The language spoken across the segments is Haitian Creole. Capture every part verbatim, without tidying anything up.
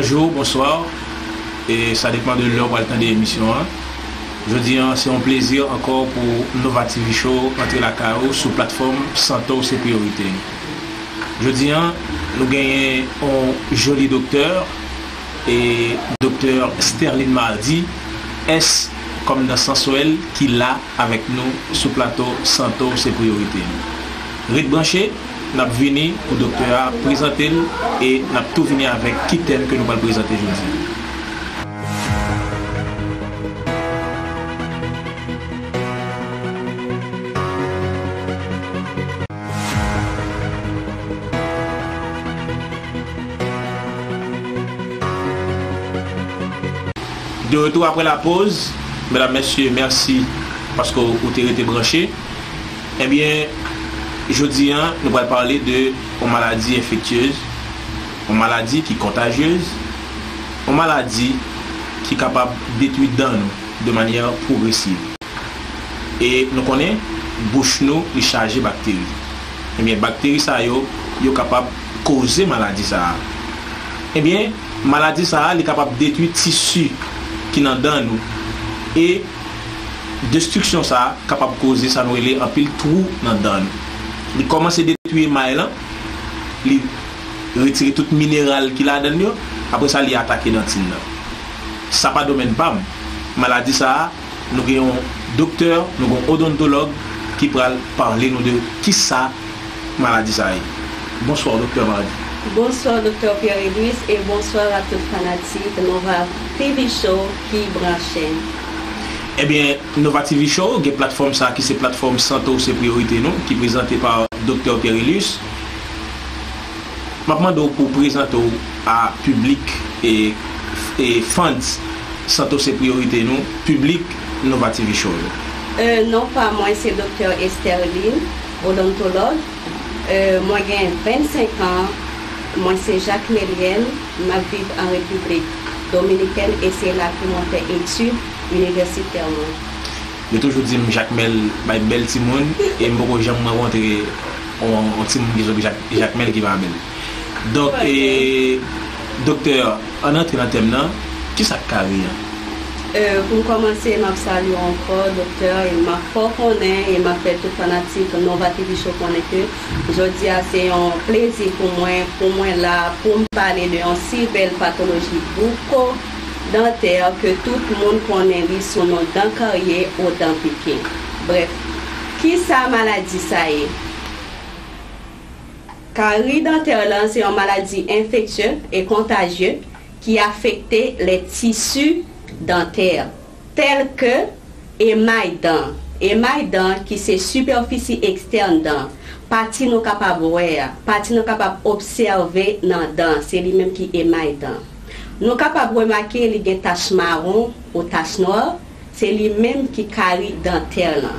Bonjou, bonswa. E sa depann de lè w pral tande emisyon an. Jodi an, se yon plezi ankò pou Nova T V Show antre lakay ou sou platfòm Sante w se priyorite nou. Jodi an, nou genyen yon joli doktè, e Doktè Sterline Mardy, S kòm nan Sanswèl, ki la avèk nou sou plato Sante w se priyorite nou. Ret branche, n ap vini pou doktè a prezante l e n ap tou vini avèk ki tèm ke nou pral prezante jodi a. De retour après la pause, medam, mesye, mèsi paske w te rete branche. Ebyen, jodi an, nou pral pale de yon maladi enfektyez, yon maladi ki kontajyez, yon maladi ki kapab detwi dan nou de manyè pwogresiv. E nou konnen, bouch nou, li chaje bakteri. Ebyen, bakteri sa yo, yo kapab koze maladi sa a. Ebyen, maladi sa a, li kapab detwi tisi ki nan dan nou. E destriksyon sa a kapab koze sa nou rele anpil twou nan dan nou. Li kòmanse detwi emay lan, li retire tout mineral ki ladan l yo, apre sa, li atake dantin nan. Sa pa domèn pa m. Maladi sa a, nou gen yon doktè, nou gen yon odontològ ki pral pale nou de kisa maladi sa a ye. Bonswa, Doktè Mardy. Bonswa, Doktè Pierre Louis, e bonswa a tout fanatik Nova T V Show ki branche. Ebyen, Nova T V Show gen platfòm sa a ki se platfòm Sante w se priyorite nou, ki prezante pa Doktè Pierre Louis. M ap mande w pou w prezante w a piblik e, e fans Sante w se priyorite nou, piblik Nova T V Show yo. Euh, non pa mwen se Doktè Esterline, odontològ. Euh, mwen gen vennsenk an, mwen se Jakmelyèn, m ap viv an Repiblik Dominikèn e se la ke mwen fè etid inivèsitè mwen. Yo toujou di m Jakmèl bay bèl timoun, e m poko janm rankontre yon, yon timoun ki sot Jak-, Jakmèl ki pa bèl. Donk, e, doktè, ann antre nan tèm nan, kisa k kari an? Euh, pou m kòmanse, m ap salye w ankò, doktè, e m ap fè w konnen, e m ap fè tout fanatik Nova T V Show konnen ke jodi a se yon plezi pou mwen, pou mwen la, pou m pale de yon si bèl patoloji bouko dantè ke tout moun konnen li sou non dan karye ou dan pike. Brèf, kisa maladi sa ye? Kari dantè lan se yon maladi enfektye e kontajye ki afekte lè tisi dantè, tèl ke emay dan. Emay dan ki se sipèfisi ekstèn dan, pati nou kapab wè a, pati nou kapab obsève nan dan, se li menm ki emay dan. Nou kapab remake li gen tach mawon ou tach nwa, se li menm ki kari dantè lan.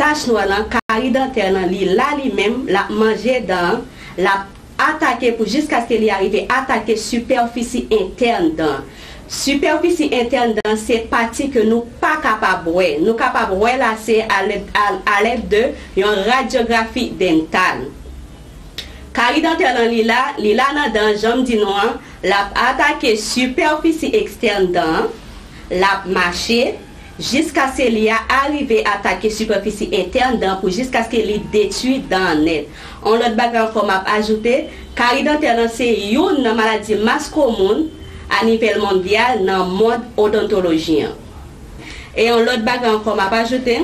Tach nwa lan, kari dantè lan, li la li menm, l ap manje dan an, l ap atake pou jiskaske li arive atake sipèfisi entèn dan. Sipèfisi entèn dan se pati ke nou pa kapab wè. Nou kapab wè la se alèd, a, alèd de yon radyografi dental. Kari dantè lan li la, li la nan dan, jan m di nou an, l ap atake sipèfisi ekstèn dan an, l ap mache, jiskaske li a arive atake sipèfisi entèn dan pou jiskaske li detwi dan an nèt. On lòt bagay ankò m ap ajoute, kari dantè lan se youn nan maladi mas komoun a nivel mondyal nan mond odontoloji an. E yon lòt bagay ankò m ap ajoute,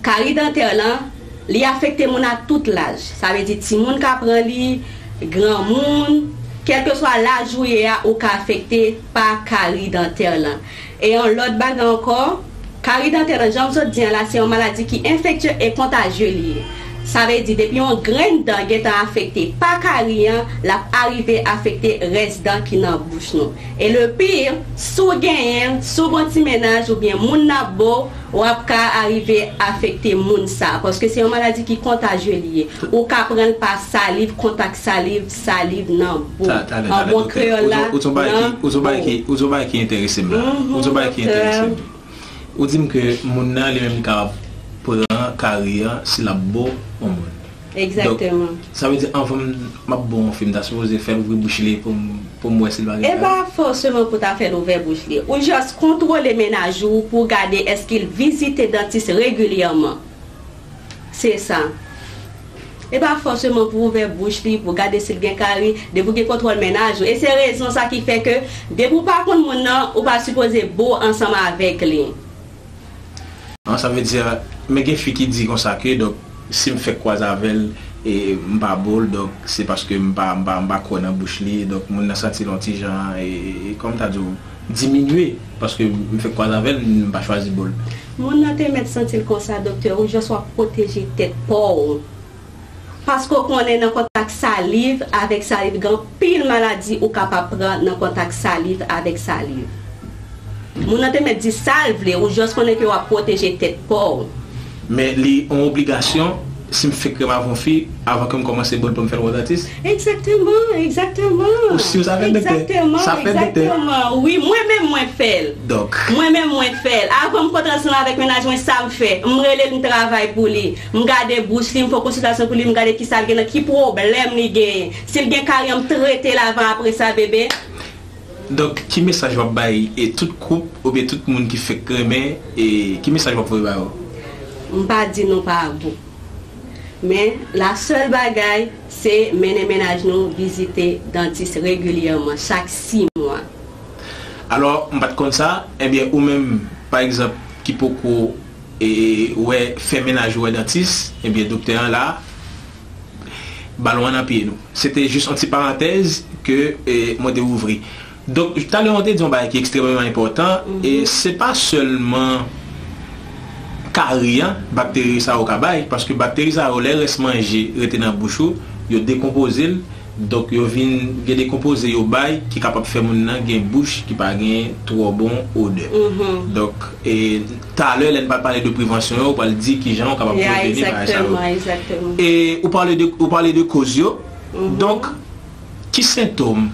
kari dantè lan, li afekte moun a tout laj. Sa vle di timoun ka pran li, granmoun, kèlkeswa laj ou ye a, ou ka afekte pa kari dantè lan. E yon lòt bagay ankò, kari dantè lan, jan m sot di an la, se yon maladi ki enfektye e kontajye li ye. Sa vle di, depi yon grenn dan gentan afekte pa kari an, l ap arive afekte rès dan ki nan bouch nou. E le pire, si w genyen l, si w gon ti mennaj oubyen moun nan bo, w ap ka arive afekte moun sa, paske se yon maladi ki kontajye li ye. Ou ka pran l pa saliv, kontak saliv, saliv nan bo. An bon kreyòl la, nan bo. Ou di yon bagay ki, ou di yon bagay ki enterese m la. Ou di yon bagay ki enterese m. Ou di m ke moun nan li menm li ka pran kari an si l ap bo yon moun. Egzakteman. Sa vle di, anvan m ap ba w yon fi, m ta sipoze fè l ouvri bouch li pou m, pou m wè si l pa gen kari? E pa fòseman pou w ta fè l ouvè bouch li. Ou jis kontwole mennaj ou pou w gade èske l vizite dantis regilyèman. Se sa. E pa fòseman pou w ouvè bouch li, pou w gade si l gen kari, depi w gen kontwòl mennaj ou. E se rezon sa ki fè ke depi w pa konn moun nan, ou pa sipoze bo ansanm avèk li. An, sa vle di, men gen fi ki di konsa ke, donk, si m fèk kwaze avè l, e m pa bo l, donk, se paske m pa, m pa, m pa kwè nan bouch li, donk, moun nan santi l yon ti jan, e, e, e, kòman m ta di w, diminye, paske m fèk kwaze avè l, m pa chwazi bo l. Moun nan te mèt santi l konsa, doktè, ou jis w ap pwoteje tèt pa w. Paske w konnen nan kontak saliv avèk saliv, gen anpil maladi ou kapab pran nan kontak saliv avèk saliv. Moun nan te mèt di sa l vle, ou jis konnen ke w ap pwoteje tèt pa w. Men li yon obligasyon, si m fèk renmen avè yon fi, avan ke m kòmanse bo l pou m fè l wè dantis? Egzakteman, egzakteman. Ou si sa fèt, doktè? Egzakteman, sa fèt, doktè? Egzakteman, wi. Mwen menm, mwen fè l. Donk. Mwen menm, mwen fè l. Avan m kontre ansanm avèk mennaj mwen, sa m fè? M rele l, m travay pou li. M gade bouch li, m fè yon konsiltasyon pou li, m gade kisa l gen nan, ki pwoblèm li genyen. Si l gen kari an, m trete l avan, apre sa, bebe. Donk, ki mesaj w ap bay e tout koup oubyen tout moun ki fèk renmen, e ki mesaj w ap voye ba yo? M pa di nou pa bon. Men, la sèl bagay, se mennen mennaj nou vizite dantis regilyèman, chak sis mwa. Alò, m pa t konn sa, ebyen, ou menm, pa egzanp, ki poko e, wè, fè mennaj ou wè dantis, ebyen, doktè an la, balon an nan pye nou. Se te jis yon ti parantèz ke, e, mwen te ouvri. Donk, talè w te di yon bagay ki ekstrèmeman enpòtan, e se pa sèlman kari an, bakteri sa yo ka bay, paske bakteri sa yo, lè rès manje rete nan bouch ou, yo dekonpoze l, donk yo vin gen de konpoze yo bay ki kapab fè moun nan gen bouch ki pa gen twò bon odè. Donk, e, talè, lè n pral pale de prevansyon yo, ou pral di kijan ou kapab preveni bagay sa yo. E ou pale de, ou pale de koz yo. Donk, ki sentòm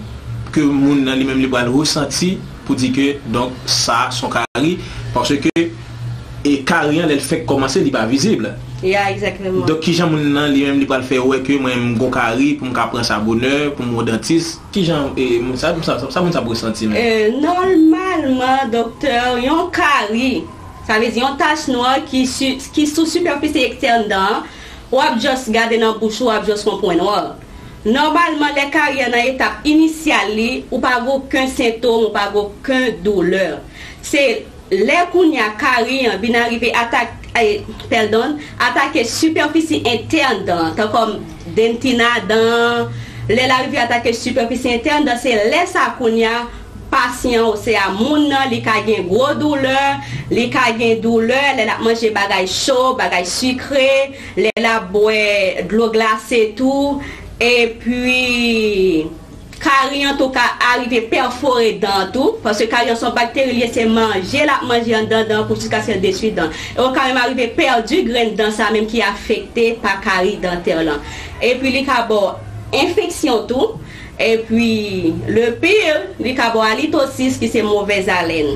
ke moun nan li menm li pral resanti pou di ke, donk, sa se yon kari? Paske, e, kari an, lè l fèk kòmanse, li pa vizib. Ya, egzakteman. Donk, kijan moun nan li menm li pral fè wè ke mwen, m gon kari, pou m ka pran sa bonè, pou m wè dantis? Kijan, e, moun sa, sa, sa moun sa ap resanti menm? E, nòmalman, doktè, yon kari, sa vle di yon tach nwa ki si, ki sou sipèfisi ekstèn dan an, w ap jis gade nan bouch ou, w ap jis wè yon pwen nwa. Nòmalman, lè kari an nan etap inisyal li, ou pa gen okenn sentòm, ou pa gen okenn doulè. Se lè kounye a kari an vin arive atak, e, pèdon, atake sipèfisi entèn dan an, tankòm dentina dan an. Lè l arive atake sipèfisi entèn dan an, se lè sa kounye a, pasyan osea moun nan, li ka gen gwo doulè, li ka gen doulè lè l ap manje bagay cho, bagay sikre, lè l ap bwè dlo glase tou, epi kari an tou ka arive pèfore dan an tou, paske kari an se yon bakteri li ye, se manje l ap manje anndan dan an pou jiskaske l detwi dan. E ou ka menm arive pèdi grenn dan sa menm ki afekte pa kari dantè lan. Epi li ka ba w enfeksyon tou. Epi, le pire, li ka ba w alitosis ki se movèz alèn.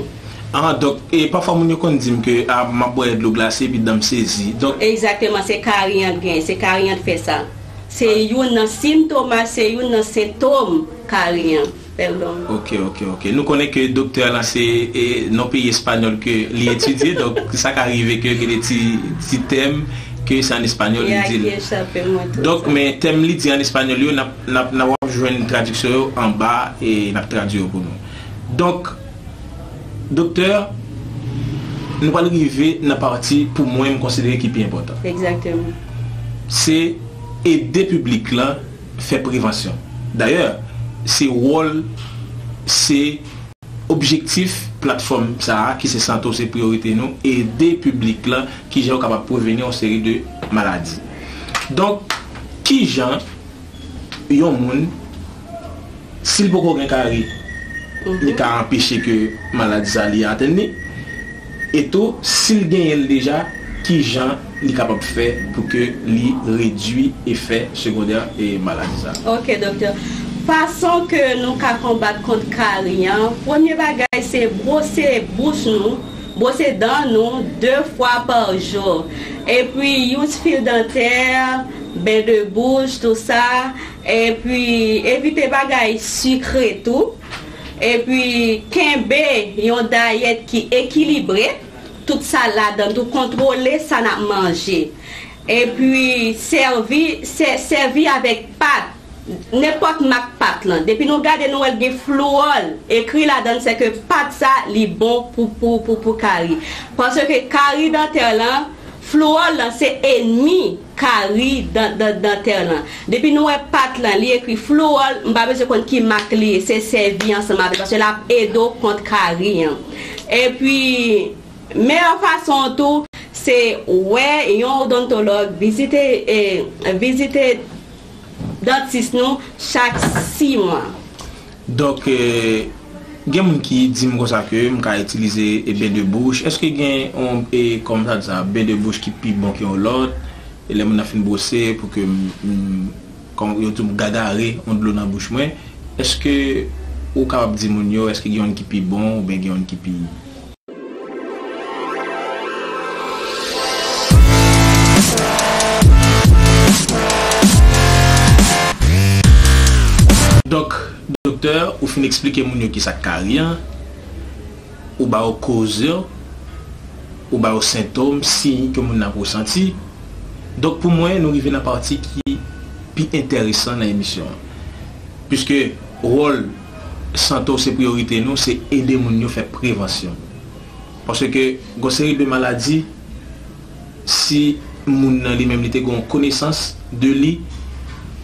Ah, donk, e pafwa moun yo konn di m ke, ah, m ap bwè dlo glase epi dan m sezi. Donk. Egzakteman, se kari an k gen, se kari an k fè sa. Se youn nan sentòm, se youn nan sentòm kari an. Pèdon. Ok, ok, ok. Nou konnen ke doktè a lan se, e, nan peyi espanyòl ke li etidye, donk sa ka rive ke gen de ti, ti tèm ke se an espanyòl li di l. Donk, men tèm li di an espanyòl yo, n ap, n ap, n ap, w ap jwenn tradiksyon yo anba e n ap tradui yo pou nou. Donk, doktè, nou pral rive nan pati pou mwen m konsidere ki pi enpòtan. Egzakteman. Se ede piblik lan fè prevansyon. Dayè, se wòl, se objektif platfòm sa a ki se Santé w se priyorite nou, ede piblik lan kijan yo kapab preveni yon seri de maladi. Donk, kijan yon moun, si l poko gen kari, li ka anpeche ke maladi sa li atenn li? E tou, si l genyen l deja, kijan li kapab fè pou ke li redui efè segondè e maladi sa? Ok, doktè. Fason ke nou ka konbat kont kari an, premye bagay se bwose bouch nou, bwose dan nou de fwa pa jou. Epi, use fil dantè, ben de bouch, tou sa. Epi, evite bagay sikre tou. Epi, kenbe yon dayèt ki ekilibre. Tout sa ladan, tou kontwole sa n ap manje. Epi, sèvi, sè-, sèvi avèk pat. Nenpòt mak pat lan. Depi nou gade, nou wè l gen flouwòl ekri ladan l, sèke pat sa, li bon pou, pou, pou, pou kari. Paske kari dantè lan, flouwòl lan se enmi kari dan, dan, dantè lan. Depi nou wè pat lan, li ekri flouwòl, m pa bezwen konn ki mak li ye, se sèvi ansanm avè l, paske l ap ede w kont kari an. Epi, meyè fason tou, se wè yon odontològ, vizite, eh, vizite dantis nou chak sis mwa. Donk, eh, gen moun ki di m konsa ke m ka itilize, eh, ben de bouch. Èske gen yon, eh, kòman sa di sa, ben de bouch ki pi bon ke yon lòt? E lè moun nan fin bwose, pou ke m, m, kòm yo di, m gagare yon dlo nan bouch mwen, èske ou kapab di moun yo, èske gen youn ki pi bon oubyen gen youn ki pi Donk, doktè, ou fin eksplike moun yo kisa k kari an, ou ba yo koz yo, ou ba yo sentòm, siy ke moun nan ap resanti. Donk, pou mwen, nou rive nan pati ki pi enteresan nan emisyon an. Piske wòl Sante w se priyorite nou, se ede moun yo fè prevansyon. Paske gen yon seri de maladi, si moun nan li menm li te gen yon konesans de li,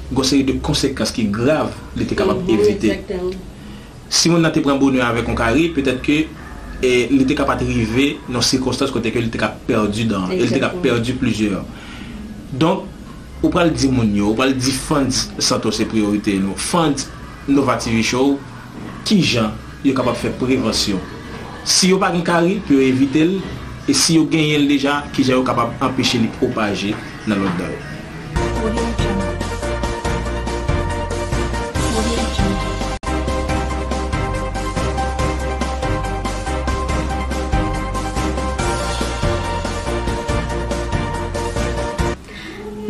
gen yon seri de konsekans ki grav li te kapab evite. Si moun nan te pran bonè avèk yon kari, petèt ke, eh, li te ka pa t rive nan sikonstans kote ke li te ka pèdi dan, e li te ka pèdi plizyè. Donk, ou pral di moun yo, ou pral di fans Sante w se priyorite nou, fans Nova T V Show, kijan yo kapab fè prevansyon. Si yo pa gen kari, pou yo evite l, e si yo genyen l deja, kijan yo kapab anpeche li pwopaje nan lòt dan yo.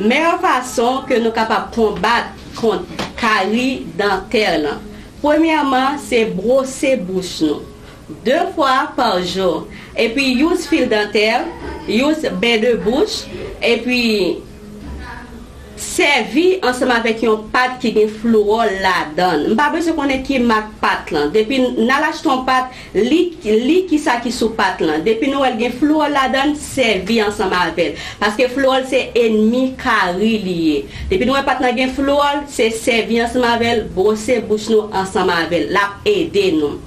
Meyè fason ke nou kapab konbat kont kari dantè lan, premyèman, se bwose bouch nou de fwa pa jou, epi use fil dantè, use ben de bouch, epi sèvi ansanm avèk yon pat ki gen flouwòl ladan l. M pa bezwen konnen ki mak pat lan. Depi n al achte yon pat, li, li kisa ki sou pat lan. Depi nou wè l gen flouwòl ladan l, sèvi ansanm avè l. Paske flouwòl se enmi kari li ye. Depi nou wè pat lan gen flouwòl, se sèvi ansanm avè l, bwose bouch nou ansanm avè l. L ap ede nou.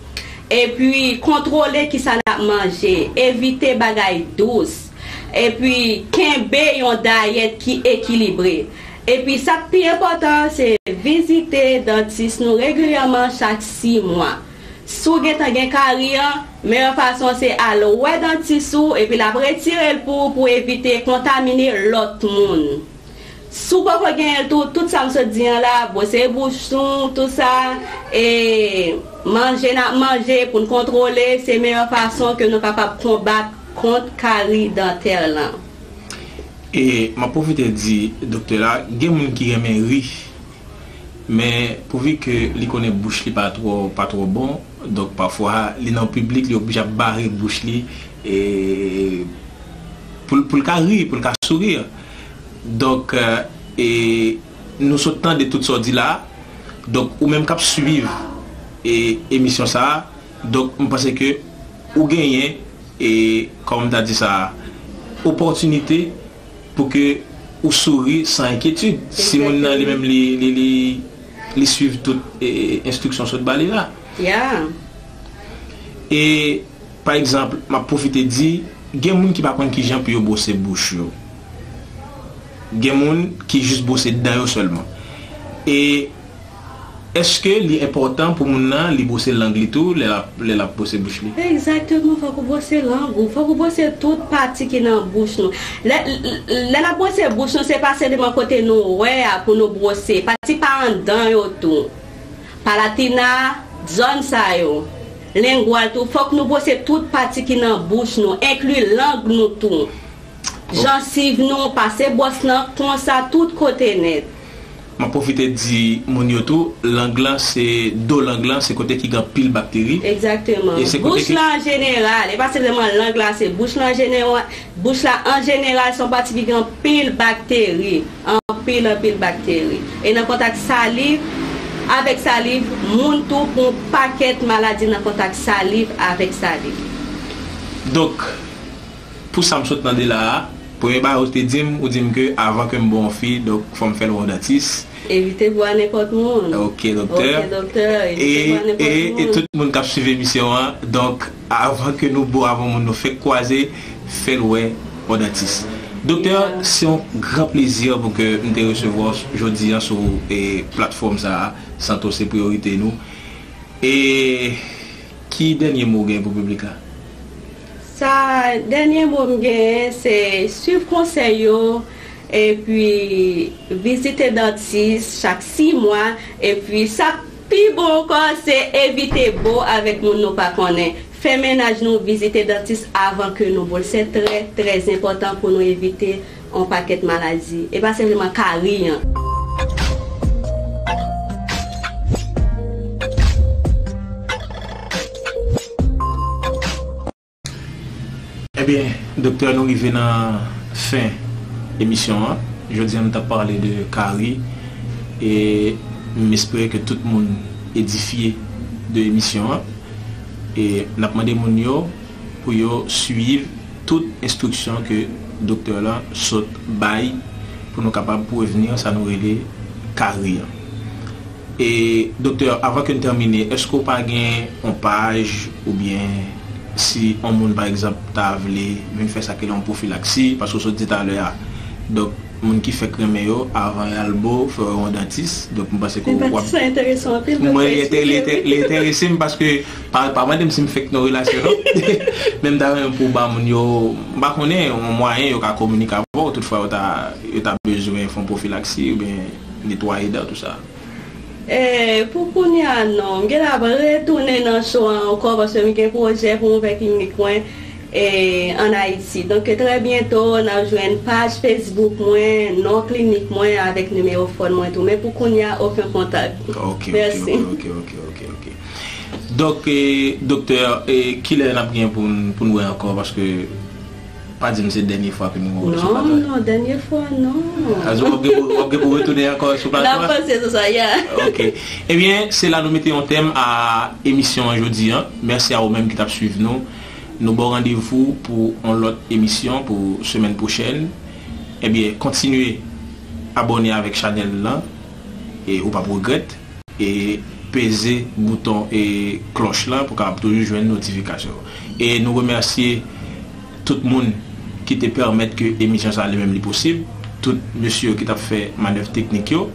Epi, kontwole kisa n ap manje, evite bagay dous. Epi, kenbe yon dayèt ki ekilibre. Epi, sa k pi enpòtan an, se vizite dantis nou regilyèman chak sis mwa. Si w gentan gen kari an, meyè fason se al wè dantis ou, epi l ap retire l pou ou, pou evite kontamine lòt moun. Si w poko genyen l tou, tout sa m sot di an la, bwose bouch nou, tout sa, e manje n ap manje pou n kontwole, se meyè fason ke nou kapab konbat kont kari dantè lan. E m ap pwofite di doktè la, gen moun ki renmen ri, men pouvi ke li konnen bouch li pa twò, pa twò bon, donk pafwa li nan piblik, li oblije ap bare bouch li, e pou l, pou l ka ri, pou l ka souri. Donk, e, nou sot tande tout sa w di la a. Donk, ou menm k ap swiv, e, emisyon sa a, donk, m panse ke ou genyen, e, kòman m ta di sa, opòtinite pou ke ou souri san enkyetid. Si moun nan li menm li, li, li, li swiv tout, e, enstriksyon sot ba li la. Yeah. E, pa egzanp, m ap pwofite di, gen moun ki pa konn kijan pou yo bwose bouch yo. Gen moun ki jis bwose dan yo sèlman. E èske li enpòtan pou moun nan li bwose lang li tou lè l ap, lè l ap bwose bouch li? Egzakteman, fòk ou bwose lang ou, fòk ou bwose tout pati ki nan bouch nou. Lè, lè, lè n ap bwose bouch nou, se pa sèlman kote nou wè a pou nou bwose, pati pa anndan yo tou. Palatina, zòn sa yo, lengwa l tou, fòk nou bwose tout pati ki nan bouch nou, enkli lang nou tou. jansiv nou, pase bwòs lan, konsa tout kote nèt. M ap pwofite di moun yo tou, lang lan se, do lang lan se kote ki gen anpil bakteri. Egzakteman. E se kote bouch ki lan an jeneral, e pa se vrèman lang la, se bouch lan an jeneral. Bouch la an jeneral se yon pati ki gen anpil bakteri, anpil, anpil bakteri. E nan kontak saliv avèk saliv, moun tou pran yon pakèt maladi nan kontak saliv avèk saliv. Donk, pou sa m sot tande la a, premye bagay ou te di m, ou di m ke avan ke m ba w yon fi, donk fò m fè l wè yon dantis. Evite bo a nenpòt moun. Ok, doktè. Ok, doktè, evite bo a nenpòt moun. E tout moun k ap swiv emisyon an, donk, avan ke nou bo avè yon moun nou fèk kwaze, fè l wè yon dantis. Doktè, se yon gran plezi pou ke m te resevwa w jodi a sou e, platfòm sa a, Santo se priyorite nou. E ki dènye mo w gen pou piblik la? Sa, dènye mo m genyen, se swiv konsèy yo, epi vizite dantis chak sis mwa, epi sa k pi bon ankò, se evite bo avèk moun nou pa konnen. Fè mennaj nou vizite dantis avan ke nou bo l. Se trè, trè enpòtan pou nou evite yon pakèt maladi. E pa senpleman kari an. Ebyen, doktè, nou rive nan fen emisyon an. Jodi a, nou t ap pale de kari. E m espere ke tout moun edifye de emisyon an. E n ap mande moun yo pou yo swiv tout enstriksyon ke doktè la sot bay pou nou kapab prevni sa nou rele kari an. E, doktè, avan ke n tèmine, èske w pa gen yon paj oubyen si yon moun, pa egzanp, ta vle vin fè sa ki rele yon pwofilaksi, paske w sot di talè a. Donk, moun ki fèk renmen yo, avan y al bo, fè yo yon dantis. Donk, m panse ke w ap... Sa enteresan anpil, doktè, eksplike, wi. Mwen, li enterese m paske pa, pa mande m si m fèk nan relasyon, non. Men m ta renmen pou w ba moun yo, m pa konnen, yon mwayen yo ka kominike avè w, toutfwa yo ta, yo ta bezwen fè yon pwofilaksi oubyen netwaye dan, tou sa. E, pou kounye a, non. M genlè ap retounen nan cho a ankò, paske m gen pwojè pou m ouvè klinik mwen, e, ann Ayiti. Donk, trè byento, n ap jwenn paj Facebook mwen, non klinik mwen, avèk nimewo fòn mwen tou. Men pou kounye a, okenn kontak. Ok, ok, ok, ok, ok, ok. Donk, e, doktè, e, kilè n ap gen pou n, pou n wè ankò? Paske pa di m se dènye fwa ke nou wè w sou platò a. Non, non, dènye fwa, non. Sa vle di w ap gen pou, w ap gen pou retounen ankò sou platò a? N ap panse sou sa, yeah. Ok. Ebyen, se la nou mete yon tèm a emisyon an jodi an. Mèsi a ou menm ki t ap swiv nou. Nou ba w randevou pou yon lòt emisyon pou semèn pwochèn. Ebyen, kontinye abòne avèk chanèl lan e ou p ap regrèt. E peze bouton e klòch lan pou w kapab toujou jwenn notifikasyon yo. E nou remèsye tout moun ki te pèmèt ke emisyon sa a li menm li posib, tout mesye yo ki t ap fè manèv teknik yo.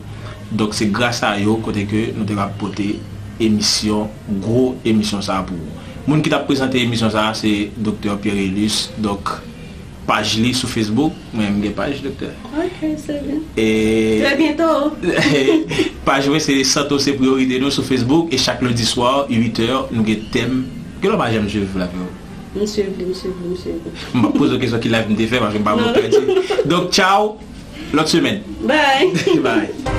Donk, se gras a yo kote ke nou te kab pote emisyon, gwo emisyon sa a pou ou. Moun ki t ap prezante emisyon sa a, se Doktè Pierre Elus. Donk, paj li sou Facebook. Mwen, m gen paj, doktè. Ok, se byen. E trè byento. Paj mwen, se Santo se priyorite nou sou Facebook. E chak lendi swa, uit è, nou gen tèm. Kilè w pa janm swiv live yo? M swiv li, m swiv li, m swiv li. M p ap poze w kesyon ki live m te fè, paske m pa vle w pèdi. Donk, tchaw. Lòt semèn. Bye. Bye.